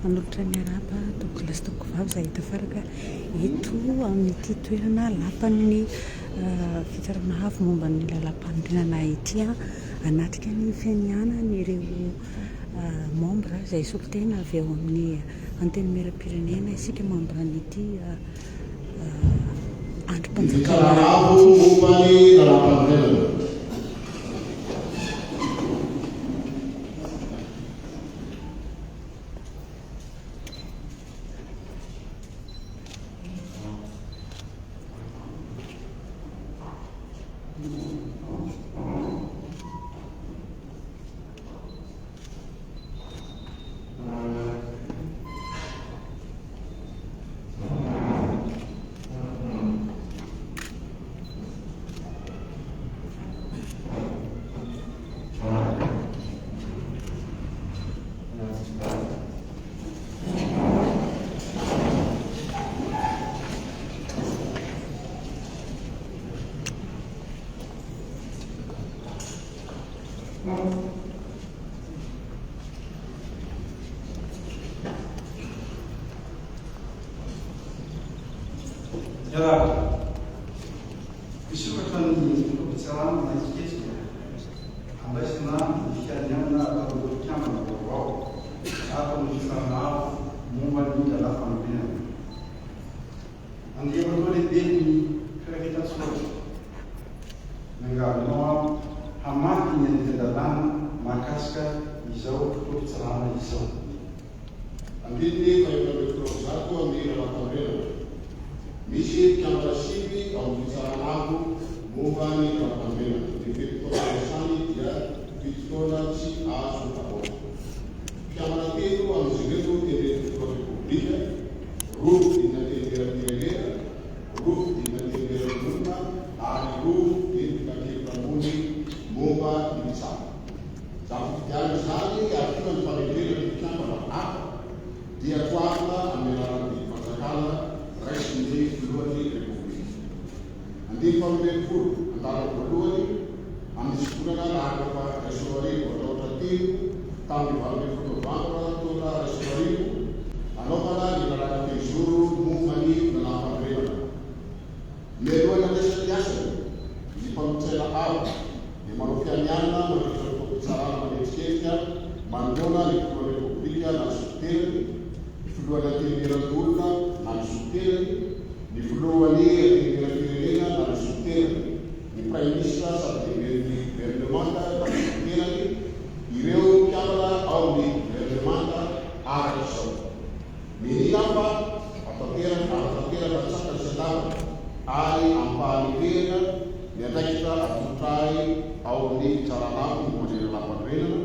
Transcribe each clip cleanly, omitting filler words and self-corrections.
Manolotra ny arahaba tompokolahy sy tompokovavy izay tafaraka eto amin'ity toerana lapan'ny fitsarana avo momba ny lalàmpanorenana ity hanatrika ny fianianan'ireo membre izay solontena avy ao amin'ny antenimierampirenena isika membre an'ity Ny andrim-panjakana fitsarana avo ity. momba ny lalàmpanorenana. Miarahaba. Misokatra ny fotoam-pitsarana manetriketrika handraisana ny fianianana ataon'ireo mpikambana vaovao ato amin'ny Fitsarana Avo momba ny Lalàmpanorenana. Andriamatoa Lehiben'ny Firaketan-tsoratra, miangavy anao aho hamaky ny andian-dalàna mahakasika izao fotoam-pitsarana izao. Andininy faha-144 amin'ny Lalàmpanorenana. Misy mpikambana sivy ao amin'ny Fitsarana Avo momba ny Lalàmpanorenana. Ny fe-potoana iasany dia fito taona tsy azo havaozina. Mpikambana telo amin'izy ireo no tendren'ny Filohan'ny Repoblika, roa fidin'ny Antenimierampirenena, roa fidin'ny Antenimierandoholona ary roa fidin'ny Filankevitra Ambony momba ny Fitsarana. Izany fifidianana izany ary koa ny fanendrena ny mpikambana hafa dia toavina amin'ny alalan'ny didim-panjakana raisin'ny Filohan'ny Repoblika. Andininy faharoa ambin'ny folo, andalana voalohany, amin'ny hitsivolana laharana faha 2001 ataotra telo tamin'ny 18 novambra taona 2001 anaovana ny lalàna fehizoro momba ny lalàmpanorenana. Mialoha ny handraisana ny asany, ny mpanolotsaina avo dia manao fianianana mandritra ny fotoam-pitsarana manetriketrika manoloana ny filohan'ny Repoblika na ny solontenany, ny filohan'ny Antenimierandoholona na ny solontenany, ny filohan'ny Antenimierampirenena na ny solontenany, ny Praiminisitra sady lehiben'ny governemanta na ny solontenany, ireo mpikambana ao amin'ny governemanta araka izao. Mino aho fa hatanteraka hanatanteraka an-tsakany sy an-davany ary amim-pahamendrehana ny andraikitra atolotra ahy ao amin'ny Fitsarana Avo momba ny Lalàmpanorenana,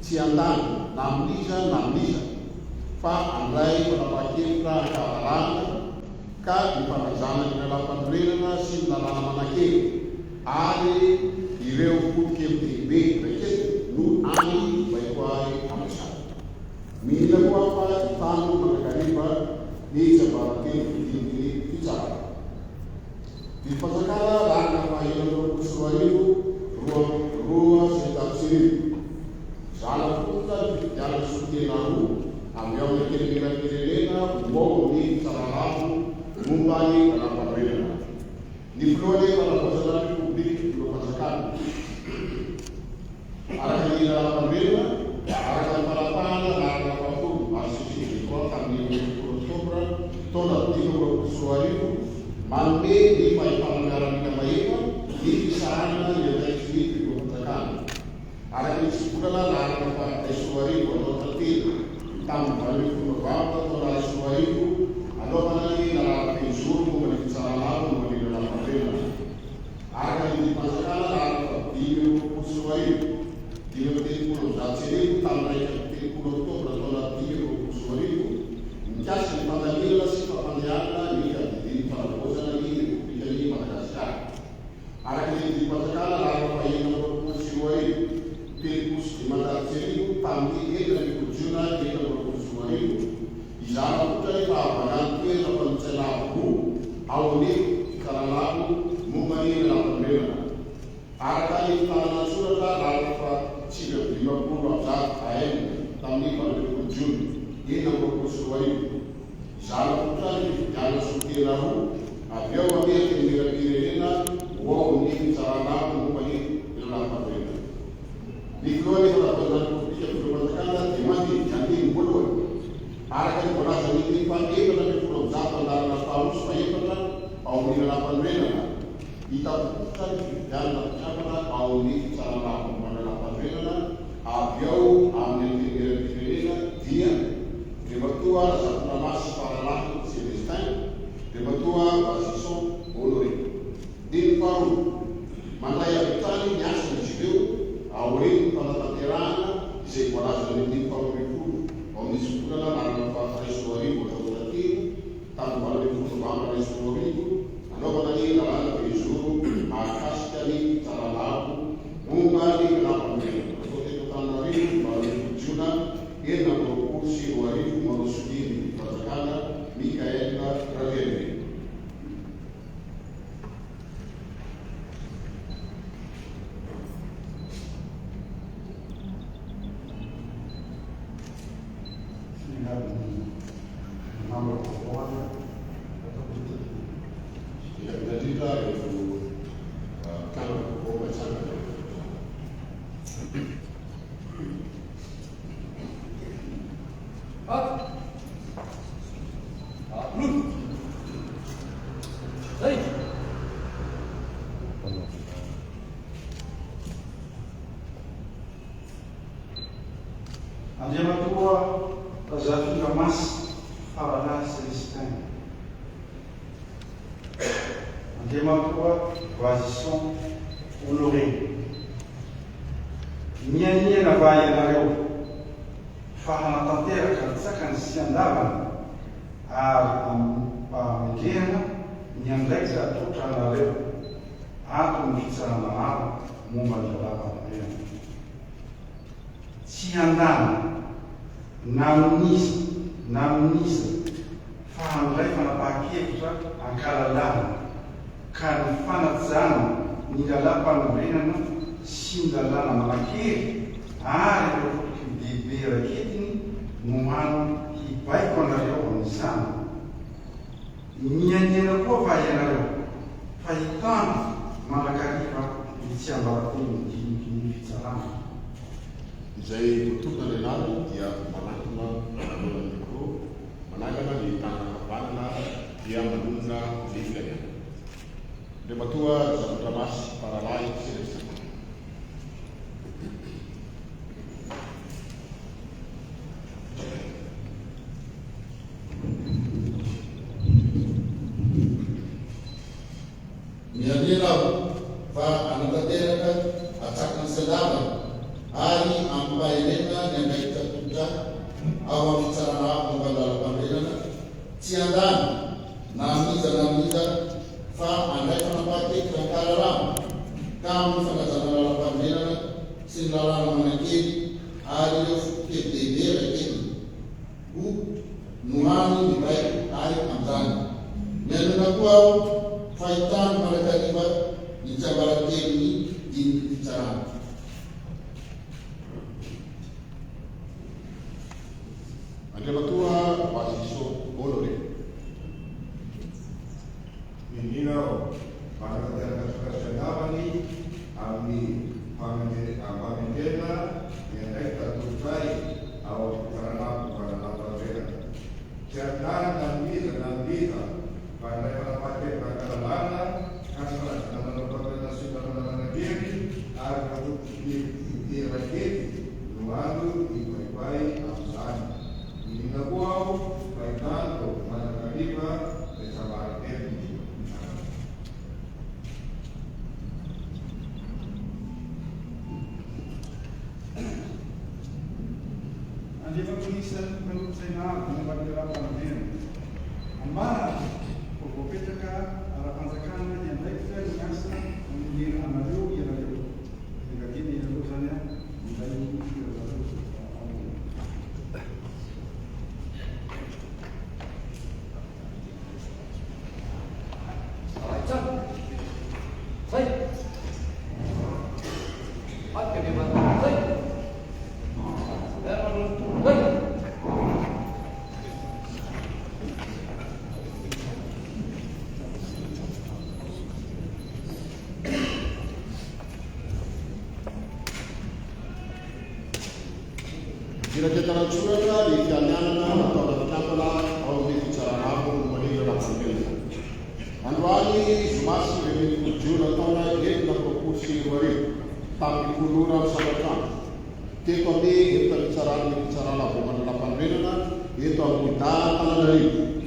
tsy handany na amin'iza na amin'iza fa handray fanapahan-kevitra an-kahalalahana ka ny fanajana ny Lalàmpanorenana sy ny lalàna manan-kery ary ireo foto-kevi-dehibe raiketiny no hany baiko ahy amin'izany. Mihina koa aho fa hitano mandrakariva ny tsiambaratelo fidin'ny fitsarana. Didim-panjakana laharana faha 2024 1102. Zala fototra ny fifidianana solontena roa avy ao amin'ny Antenimierampirenena ho ao amin'ny Fitsarana Avo momba ny Lalàmpanorenana. Ny Filohan'ny Fanavaozana ny Repoblika, Filoham-panjakana. Araka ny lalàmpanorenana, araka ny fanapahana laharana fahafolo HCC 23 tamin'ny 26 oktobra taona 2025, manome ny fahefana miaramila mahefa ny fisahanana ny andraikitry ny filoham-panjakana. Araka ny hitsivolana laharana faha 2001 andaotra telo tamin'ny 18 novambra taona 2001 anaovana ny lalàna-fehizoro momba ny fitsarana avo momba ny lalàmpanorenana. Araka ny didim-panjakana laharana faha 2025, 1135 tamin'ny 31 oktobra taona 2025, mikasika ny fandaminana sy fampandehanana ny fiadidian'ny fanavaozana ny Repoblikan'i Madagasikara. Araka ny didim-panjakana laharana faha 2026, 1530 tamin'ny 16 jona 2026, Hizara fototra ny fahavangan'ny toerana mpanolotsaina avo roa ao amin'ny Fitsarana Avo momba ny Lalàmpanorenana. Araka ny fitanana an-tsoratra laharana faha 159 AM tamin'ny 18 jona. 2026. Hizara tolotra ny fifidianana solontena roa avy ao amin'ny Antenimierampirenena ho ao amin'ny Fitsarana Avo momba ny Lalàmpanorenana. Ny Filohan'ny Fanapahan'ny Repoblika Filoham-panjakana dia mandinika andininy voalohany, araka ny voalazan'ny andininy faha 114 andalana faharoa sy fahefatra ao amin'ny Lalàmpanorenana, hita-pototra ny fifidianana mpikambana ao amin'ny Fitsarana Avo momba ny Lalàmpanorenana avy ao amin'ny Antenimierampirenena dia Andriamatoa Razafindramasy Faralahy Célestin, Andriamatoa Bazison Honoré. Andininy faharoa, Mandray avy hatrany ny asany izy ireo aorian'ny fanatanterahana izay voalazan'ny andininy faharoa ambin'ny folo ao amin'ny Hitsivolana laharana faha 2001 ohatra telo tamin'ny 18 novambra 2001 nanaovana ny lalàna fehizoro mahakasika ny fitsarana avo momba ny lalàmpanorenana natao teto Antananarivo ny 18 jona 2026 manao sonia ny didim-panjakana Michaël Randrianirina. Miangavy ny mambra vaovao ary ataoko ity. Indrindra indrindra ireo mpikambana vaovao mba hitsangana eo an-toerana. Andriamatoa Razafindramasy Faralahy Célestin, Andriamatoa Voisison Honoré, Nianiana va ianareo fa hanatanteraka an-tsakany sy an-davany ary amim-pahamendrehana ny andraikitra atolotra anareo ato amin'ny Fitsarana Avo momba ny Lalàmpanorenana? Tsy handany na amin'iza na amin'iza fa handray fanapahan-kevitra ankalalahana ka ny fanajana ny lalàmpanorenana sy ny lalàna manan-kery ary ireo foto-kevi-dehibe raiketiny no hany hibaiko anareo amin'izany. Mianiana koa va ianareo fa hitandro mandrakariva ny tsiambaratelon'ny diniky ny fitsarana? Izay voatonona ny anarany dia manantona manoloana ny micro, manangana ny tanana ankavanana dia manonona ny fianianana. Andriamatoa Razafindramasy Faralahy Célestin. Mianiana aho fa hanatanteraka an-tsakany sy an-davany ary amim-pahendrena ny andraikitra atolotra ahy ao amin'ny Fitsarana Avo momba ny Lalampanorenana, tsy handany na amin'iza na amin'iza fa handray fanapahan-kevitra an-kahalalahana ka amin'ny fanajana ny Lalampanorenana sy ny lalàna manan-kery ary ireo foto-kevi-dehibe raiketiny. Ho no hany mibaiko ahy amin'izany. Mianona koa aho fa hitandro mandrakariva ny tsiambaratelon'ny diniky ny fitsarana. Andriamatoa Baziso Honoré. Mino aho fa hanatanteraka sokajin-davany amin'ny fahamendrehana ny andraikitra atolotra ahy ao amin'ny fitsarana avo momba ny lalàmpanorenana. Tsy handany na amin'iza na amin'iza fa handray fanapahan-kevitra an-kalalahana ka ny fanajana ny lalàmpanorenana sy ny lalàna manan-kery ary ireo foto-pihevi-dehibe raiketiny no andro hibaiko ahy amin'izany. Mino koa aho fa hitandro mandrakariva ny tsiambaratelo. Andriamatoa Minisitra ny Mpanolotsaina Avo momba ny Lalàmpanorenana. Ambara fa voapetraka ara-panjakana hiandraikitra ny asa nanomena anareo ianareo. Iangaviana ianareo izany handray ny toeranareo ao. Firaketana an-tsoratra ny fianianana nataona mpikambana ao amin'ny Fitsarana Avo momba ny Lalàmpanorenana. Androany zoma 19 jona taona 2026, tamin'ny folo ora misandratr'andro, teto amin'ny efitra fitsaran'ny Fitsarana Avo momba ny Lalàmpanorenana eto Ambohidahy Antananarivo.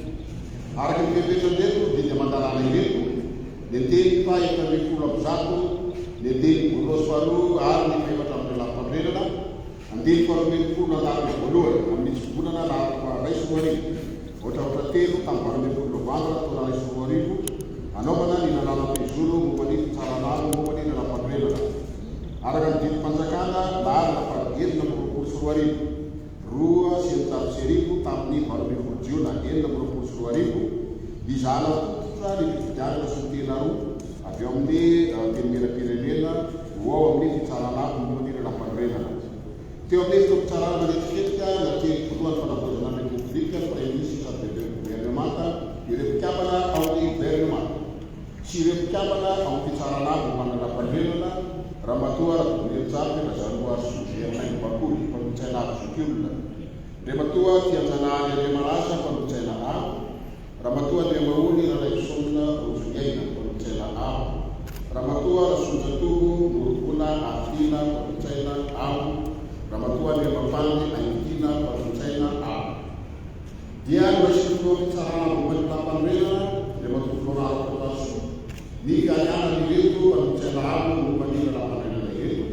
Araka ny fepetran'ireto didy aman-dalàna ireto, ny andininy faha 114, ny andininy voalohany sy faharoa ary ny fahefatra amin'ny Lalàmpanorenana, Andininy faharoambinifolo andalana voalohany amin'ny hitsivolana laharana faha 2001, ohatraohatra telo tamin'ny 18 novambra taona 2001, anaovana ny lalànam-pehizoro momba ny fitsarana avo momba ny lalàmpanorenana araka ny didim-panjakana laharana faha 2026, 1002 tamin'ny 18 jiona 2026, nizahana fototra ny fifidianana solontena roa avy ao amin'ny Antenimierampirenena ho ao amin'ny Fitsarana Avo momba ny Lalàmpanorenana. Teo amin'ny fotoam-pitsarana manetriketrika natrehin'ny Filohan'ny Fanavaozana ny Repoblika, ny Praiminisitra sady Lehiben'ny Governemanta, ireo mpikambana ao amin'ny Governemanta sy ireo mpikambana ao amin'ny Fitsarana Avo momba ny Lalàmpanorenana, Ramatoa Rakotoniritsapy Razanoarisoa Germaine Bakoly, Mpanolotsaina Avo Zokiolona, Andriamatoa Tianjanahary Andriamanasa, Mpanolotsaina Avo, Ramatoa Andriamaholy Ralaivoson Rojoniaina, Mpanolotsaina Avo, Ramatoa Rasonjatovo Norovola Aritiana, Mpanolotsaina Avo, Ramatoa Andriamampandy Aintiana, Mpanolotsaina Avo. Dia noraisin'ny Filoham-pitsarana momba ny Lalàmpanorenana, Andriamatoa Florent Rakotoarisoa, ny fianianan'ireto Mpanolotsaina Avo momba ny Lalàmpanorenana ireto,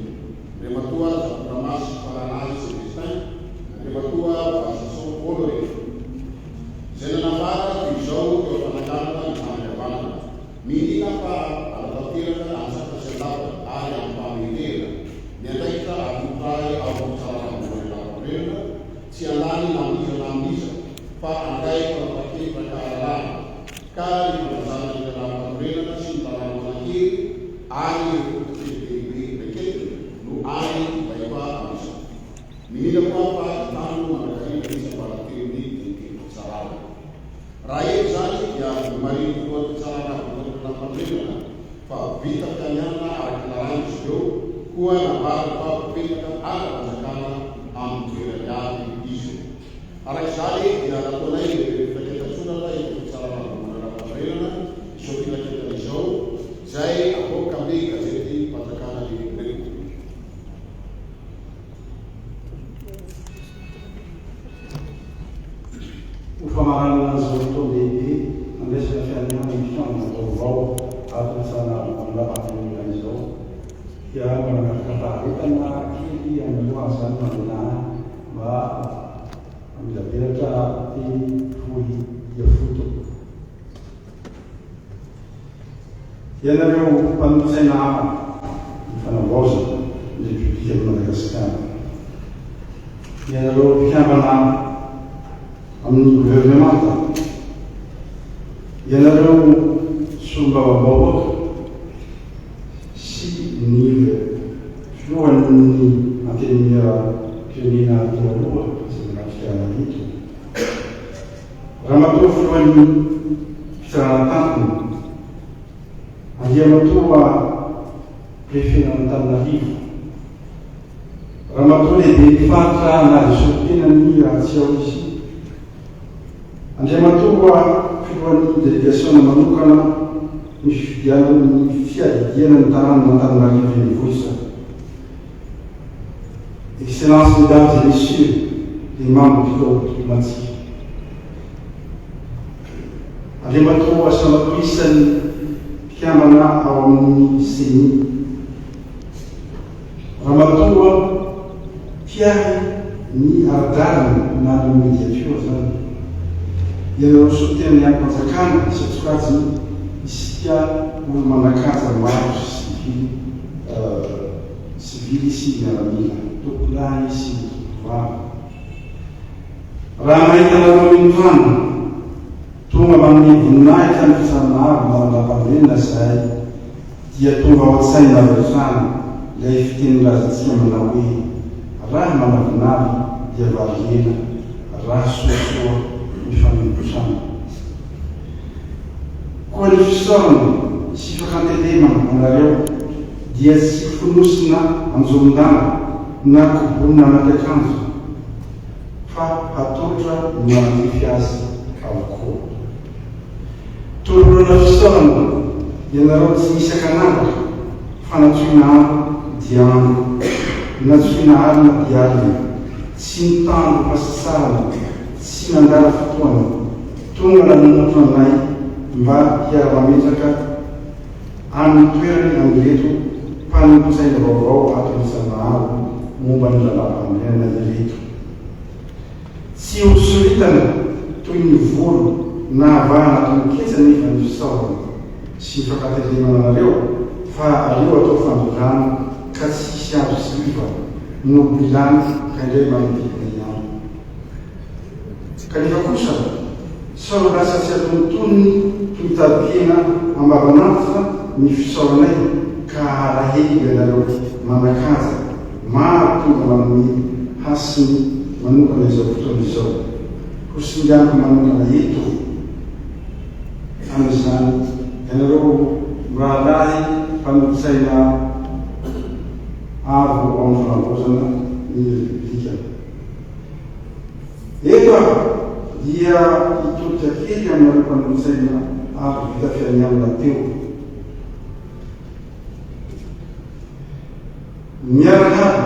Andriamatoa Razafindramasy Faranahy Célestin, Andriamatoa Vazison Honoré. Izay nanambara toy izao teo am-pananganana ny fanangavanana, Miniana fa hanatanteraka antsaka sy andavana ary amim-pahamendrehana ny andraikitra atolotra ahy ao amin'ny Fitsarana Ambony Lalàmpanorenana, tsy handany na amin'iza na amin'iza fa handray fanapahan-kevitra an-kahalalahana, ka ny fanajana ny lalàmpanorenana sy ny lalàna manan-kery ary ireo foto-kevi-dehibe raiketiny no ahy hibaiko ahy amin'izany. Mihira koa fa hitandro mandrakariva ny tsiambaratelon'ny didim-pitsarana. Raha eny izany dia nomarihin'ny filohan'ny fitsarana voalohany lalàmpanorenana fa vita fianianana araka ny lalàna izy ireo koa nambarany fa voapetraka ara-panjakana amin'ny toerany avy izy ireo. Araka izany dia nataonay lehiben'ny firaketan-tsoratra eto amin'ny fitsarana voalohany lalàmpanorenana izao firaketana izao izay avoaka amin'ny gazetim-panjakana ny Repoblika. Ho famaranana an'izao fotoan-dehibe nandraisana fianianana ny mpikambana vaovao ato Antsahanarivonimbabahavelona izao dia mba nangataka faharetana kely aminareo aho izany mamelà ahy mba hamelabelatra teny fohy dia fohy tompoko. Ianareo mpanolotsaina avo ny fanavaozana ny Repoblikan'i Madagasikara, ianareo mpikambana amin'ny governemanta, ianareo solombavambahoaka sy ny filohan'ny Antenimierampirenena teo aloha izay manatrika eto, Ramatoa Filohan'ny Fitsarana Tampony, Andriamatoa Prefen'Antananarivo, Ramatoa Lehiben'ny Faritra na dia solontenany raha tsy ao izy, Andriamatoa Filohan'ny Delegasiona manokana ny fifidianana ny fiadidiana ny tanànan'Antananarivo Renivohitra, Excellences Mesdames et Messieurs les membres du corps diplomatique, Andriamatoa sy Ramatoa isany mpikambana ao amin'ny Ceni, Ramatoa mpiahy ny ara-drariny na ny médiature izany, ianareo solontenan'ny andrim-panjakana isan-tsokajiny, isika olo-manan-kaja maro sivily, sivily sy miaramila, tompolahy sy tompovavy. Raha mahita anareo mitrano, tonga manome voninahitra ny fitsarana avo manan-dRampandrenina izahay, dia tonga ao an-tsaina avy hatrany ilay fitenin-drazantsika manao hoe, raha manavinavy dia vary hena, raha soasoa mifameno trano. Koa ny fisaorana sy fakantelemana anareo dia tsy fonosina anjoron-damba na kobonina anaty akanjo. fa hatolotra ny manandrify azy avokoa. Tolorana fisaorana ianareo tsy misy ankanavaka fa nantsoina andro dia andro, nantsoina alina dia alina, tsy nitandro hasasarana, tsy nandala fotoana, tonga nanomotra anay mba hiara-mametraka amin'ny toerany an'ireto mpanolotsaina vaovao ato Amitsaraharo momba ny lalàmpanorenana ireto. Tsy ho soritana toy ny volo na avahana toy ny ketsa anefa ny fisaorana sy ny fankatelemana anareo fa aleo atao fandrindrana ka tsy hisy andro tsy hiova no bilany ka indray manodidina ihany. Kanefa kosa, sao lasa tsy atonontonony toy tadin-kena am-bavan'antitra ny fisaoranay ka hahalahelo ianareo manan-kaja maro tonga manome hasiny manokana izao fotoana izao. Ho singaniko manokana eto amin'izany ianareo mirahalahy mpanolotsaina avo ao amin'ny fanavaozana ny Repoblika. Eto aho dia hitodika kely aminareo mpanolotsaina avy vita fianianana teo. Miarahaba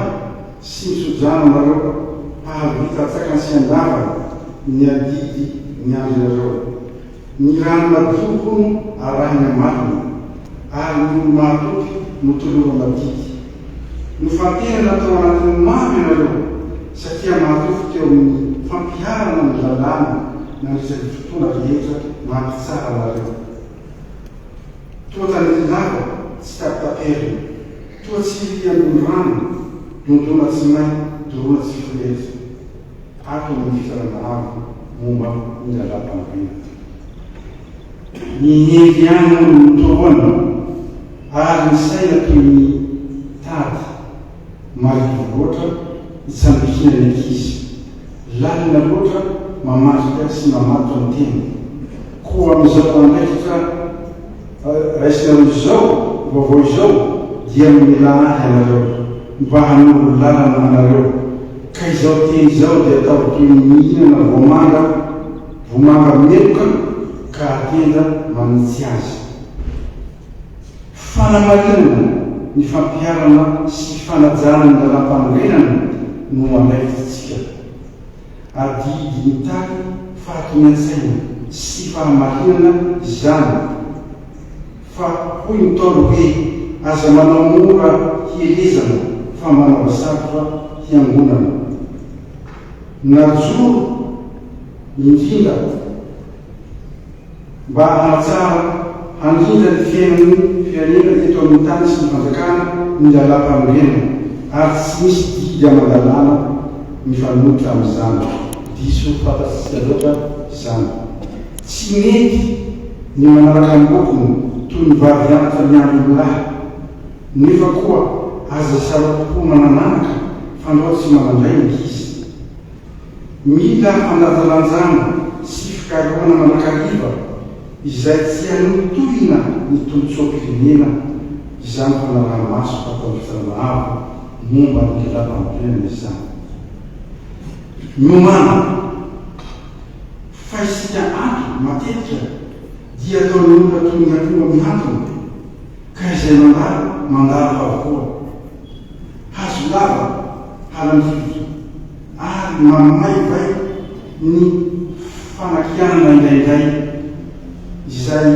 sy mitsodrano anareo hahavita antsakany sy andavany ny adidy miandry anareo. Ny rano madio hono arahina marina, ary ny olo-mahatoky no tolorana didy. Nofantenana tao anatin'ny maro ianareo, satria mahatoky teo amin'ny fampiharana ny lalàna nandritra ny fotoana rehetra maha-mpitsara anareo. Toa tanety lava tsy tapitaperina, toa tsiriry ambony rano, dondona tsy may, doroana tsy forehitra. Ato amin'ny fitsarana avo momba ny lalàmpanorenana. Ny hery ihany no notoroana ary ny saina toy ny tady marivo loatra itsambikinan'ny ankizy. Lalina loatra mamandrika sy mamatotra ny tena. Koa amin'izao andraikitra raisinareo izao, vaovao izao, dia mamelà ahy ianareo mba hanoro lalana anareo. Ka izao teny izao dia ataovy toy ny mihinana vomanga, vomanga meloka ka atenda manitsy azy. Fanamarinana ny fampiharana sy fanajana ny lalàmpanorenana no andraikitsika. Adidy mitaky fahatonian-tsaina sy fahamarinana izany. Fa hoy ny Ntaolo hoe, aza manao mora hielezana fa manaova sarotra hiangonana. Najoro indrindra mba hanatsara, handrindra ny fiainan'ny firenena eto amin'ny tany sy ny fanjakana ny lalàmpanorenana ary tsy misy didy aman-dalàna mifanohitra amin'izany. Diso fantatsika loatra izany. Tsy mety ny manaraka am-bokony toy ny vavy antitra miandry ny lahy. Nefa koa aza saro-po manan'anaka fandrao tsy manan-dray ny ankizy. Mila fandanjalanjana sy fikarohana mandrakariva izay tsy hanohintohina ny tombontsoam-pirenena izany fanaraha-maso ataon'ny Fitsarana Avo momba ny lalàmpanorenana izany. Miomàna! Fa isika ato matetika dia ataon'ny olona toy ny akoho mihantona, ka izay mandalo, mandalo avokoa. Hazo lava halan-drivotra ary mamaivay ny fanakianana indraindray izay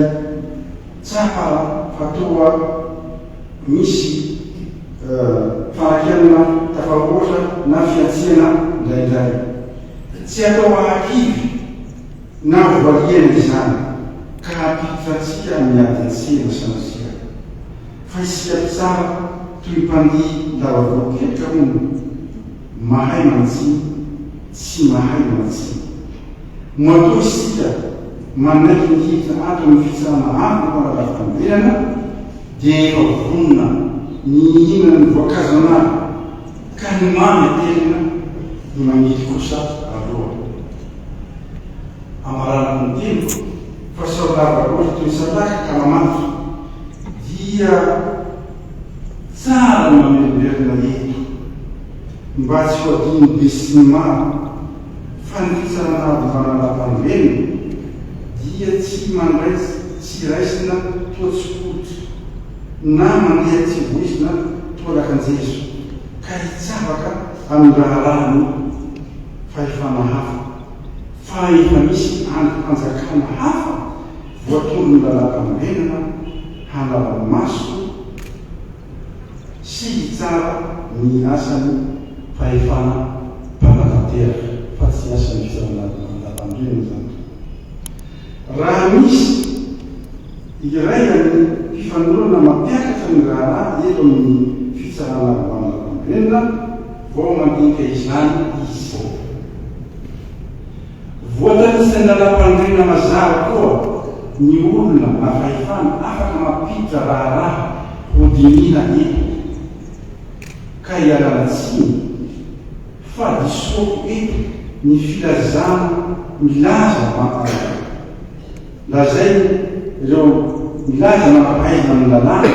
tsapa fa toa misy fanakianana tafahoatra na fihantsiana indraindray. Tsy atao hahakivy na voalihana izany ka hampiditra antsika amin'ny ady an-tsena sanatria. Fa isika mpitsara toy mpandihy lava-voaketroka hono, mahay mantsiny, tsy mahay mantsiny. Matoa isika manaiky ny hiditra ato amin'ny fitsarana avo ara-dalàmpanorenana dia efa vonona ny hihinana ny voankazon'ala. Ka ny mamy atelina, ny mangidy kosa aloha. Amaranako ny teniko fa sao lava loatra toy ny salaka ka mamatotra, dia tsara ny mamerimberina eto mba tsy ho adinon'ny besinimaro. Fa ny fitsarana avo manala-panorenana dia tsy mandray tsy raisina toa tsikolitra na mandeha tsy voizina toa lakan-jezo ka hitsabaka amin'ny raharahan'ny fahefana hafa fa efa misy andrim-panjakana hafa voatondron'ny lalàm-panorenana hanara-maso sy hitsara ny asan'ny fahefana mpanatanteraka fa tsy asan'ny fitsarana lalàm-panorenana izany. Raha misy iray amin'ny mpifanorana mampiakatra ny raharaha eto amin'ny fitsarana lalàm-panorenana vao mandinika izany izy. Voatanisan'ny lalàmpanorenana mazava koa ny olona na fahefana afaka mampiditra raharaha hodinihina eto ka ialana tsiny fa disoako eto ny filazana milaza mampalahelo. Lazainy ireo milaza manam-pahaizana amin'ny lalàna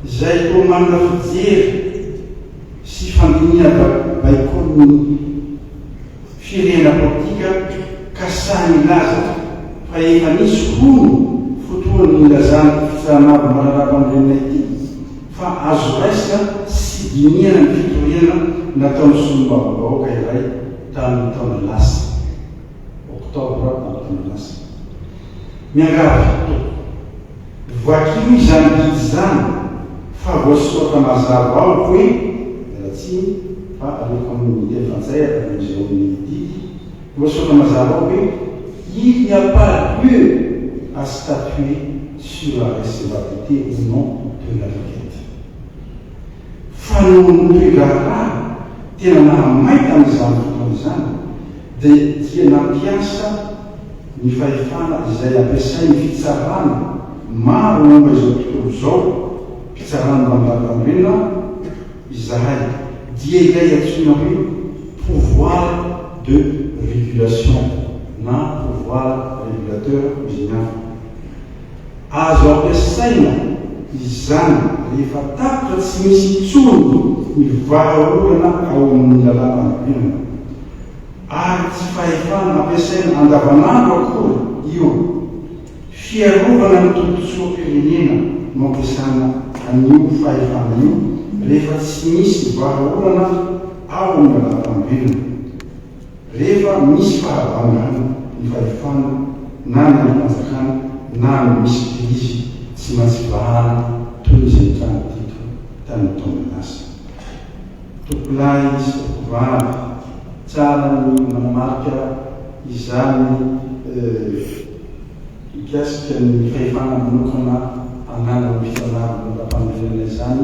izay toa manana fijery sy fandinihana baikon'ny Firehana politika ka sahy milaza fa efa nisy hono fotoana nilazan'ity fitsarana avo manarapanorenana ity fa azo raisina sy dinihana ny fitoriana nataon'ny solombavambahoaka iray tamin'ny taona lasa, oktobra tamin'ny taona lasa. Miangavy tompoko. Vakio izany didy izany fa voasoratra mazava ao hoe, miala tsiny fa aleoko amin'ny teny frantsay amin'izao ny didy, voasoratra mazava ao hoe, il n'y a pas lieu à statuer sur la recevabilité ou non de la requête. Fa noho ny toe-draharaha tena nahamay tamin'izany fotoana izany dia dia nampiasa ny fahefana izay ampiasain'ny fitsarana maro momba izao tontolo izao, mpitsarana mpandalo-panorenana, izahay, dia ilay antsoina hoe pouvoir de régulation na pouvoir régulateur hoy izy ny hafa. Azo ampiasaina izany rehefa tapitra tsy misy intsony ny vahaolana ao amin'ny lalàmpanorenana. Ary tsy fahefana ampiasaina andavanandro akory io. Fiarovana ny tombontsoam-pirenena no ampiasana an'io fahefana io rehefa tsy misy vahaolana ao amin'ny lalàmpanorenana. Rehefa misy fahabangana ny fahefana na ny andrim-panjakana na ny misy krizy tsy maintsy vahana toy ny izay nitranga teto tamin'ny taona lasa. Tompolahy sy tompovavy, tsara ny manamarika izany mikasika ny fahefana manokana ananan'ny fitsarana lalàmpanorenana izany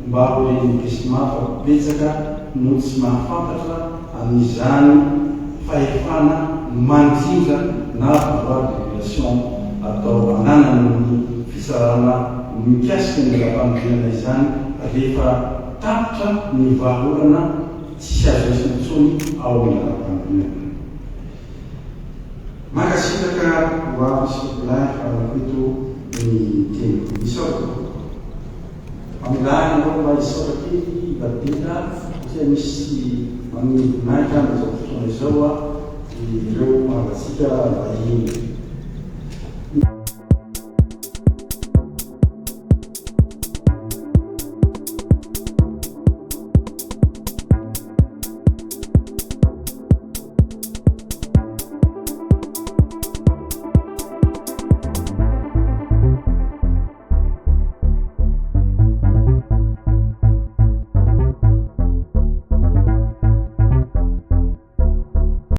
mba ho ren'ny besinimaro fa betsaka no tsy mahafantatra amin'izany fahefana mandrindra na pouvoir de régulation atao ananan'ny fitsarana mikasika ny lalàmpanorenana izany rehefa tapitra ny vahaolana tsisy azo raisina intsony ao amin'ny lalàmpanorenana. Mankasitraka ho avy sy lahy faranako eto ny teniko. Misaotra tompoko. Mamelà ahy ianao mba hisaotra kely i Badela satria misy manome voninahitra amin'izao fotoana izao ireo havantsika vahiny.